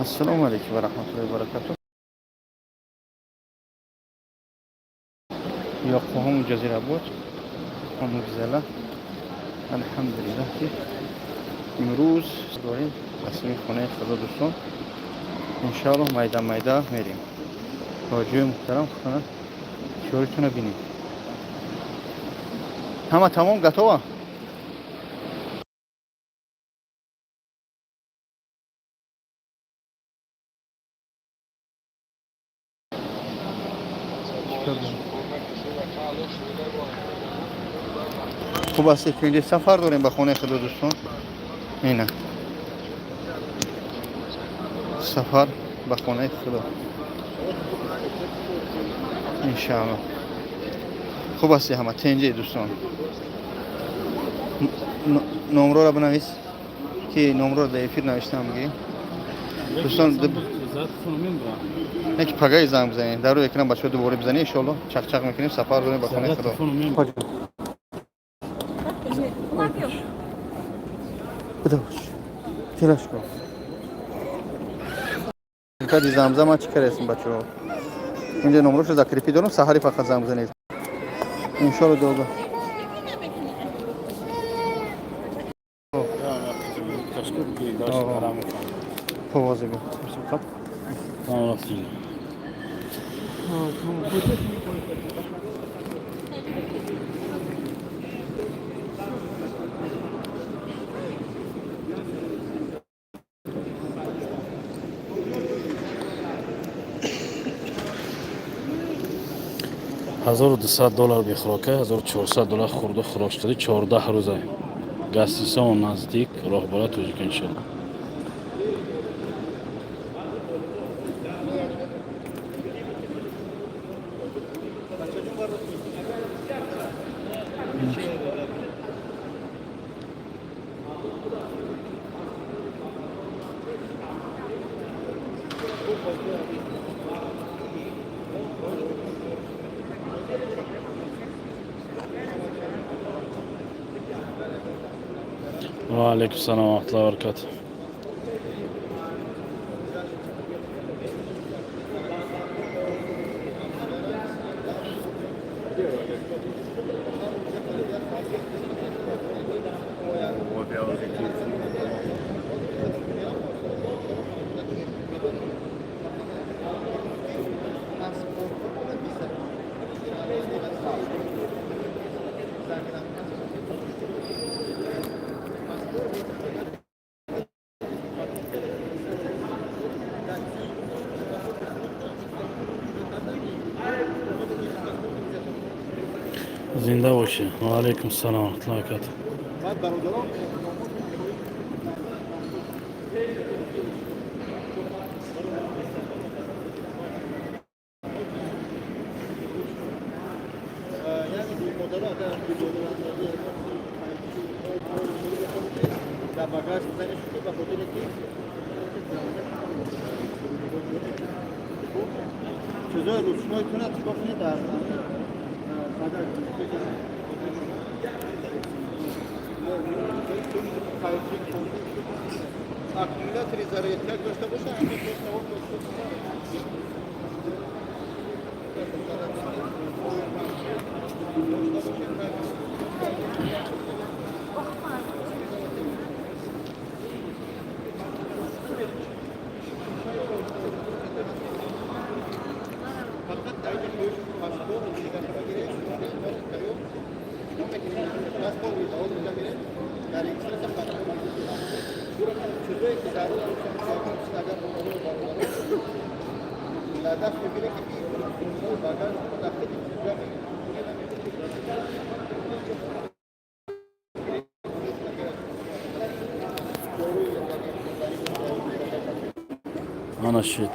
Ассалому алайкум ва раҳматуллоҳи ва баракатуҳ. Yokohama Ҷазираобод мугзала. Алҳамдулиллаҳ, ки имрӯз дорем расми хонаи Худо. Дӯстон, иншоаллоҳ, майда майда мерем ҳоҷиёи муҳтарам, хона чоритона бинем. Ҳама тамом, готово. Хуб аст ки инҷа сафар дорем ба хонаи Худо. Дӯстон, ина сафар ба хонаи Худо, иншааллоҳ. Хуб асти, ҳама тенҷе. Дӯстон, номрора бинавис, ки номрора дар эфир навиштам. Бигӣ, дӯстон, не ки пагаи занг бизанем, дар рӯи экран бачаҳо дубора бизанем. Иншоаллоҳ, чақчақ мекунем. Сафар дорем ба хонаи Худо. Бидош, телашко кади замзама чӣ каресм. Бачаҳо, инҷа номрошо закрепить дорам. Саҳари фақат занг бизанед, иншоалло. Дога повозиго. $1200 бехӯрока, $1400 хурду хӯрок шудаи, 14 рӯза гастисон наздик роҳбара тоҷик, иншоалло. Ва алайкум салом ва раҳматуллоҳи ва баракатуҳ. Зинда бошед. Ва алайкум салом ва раҳматуллоҳи ва баракатуҳ. Баъд, бародарон, яъне модаро агар дар багаж бизанед, ба хотире ки чизои рӯшноитона чикор кунед, дар багаж. Аккумулятори зарядка дошта боша. Фақат паспорт бигиред, паспорт бигиред, дар регистрация паспорт, чизое ки зарур, агар ҳадаф мебинед, ки багаж дар худи чиза. Ана шид,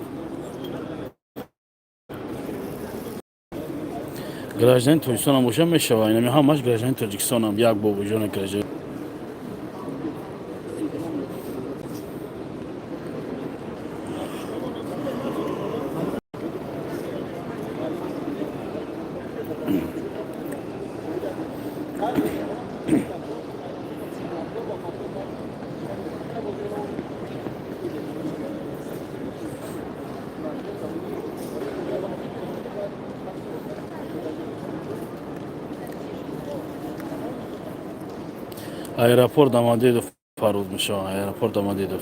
гражданин Тоҷикистонам боша, мешава. Инами ҳамаш гражданин Тоҷикистонам, як бобоҷоне граждан. Аэропорт Домодедов парвоз мешаванд, аэропорт Домодедов.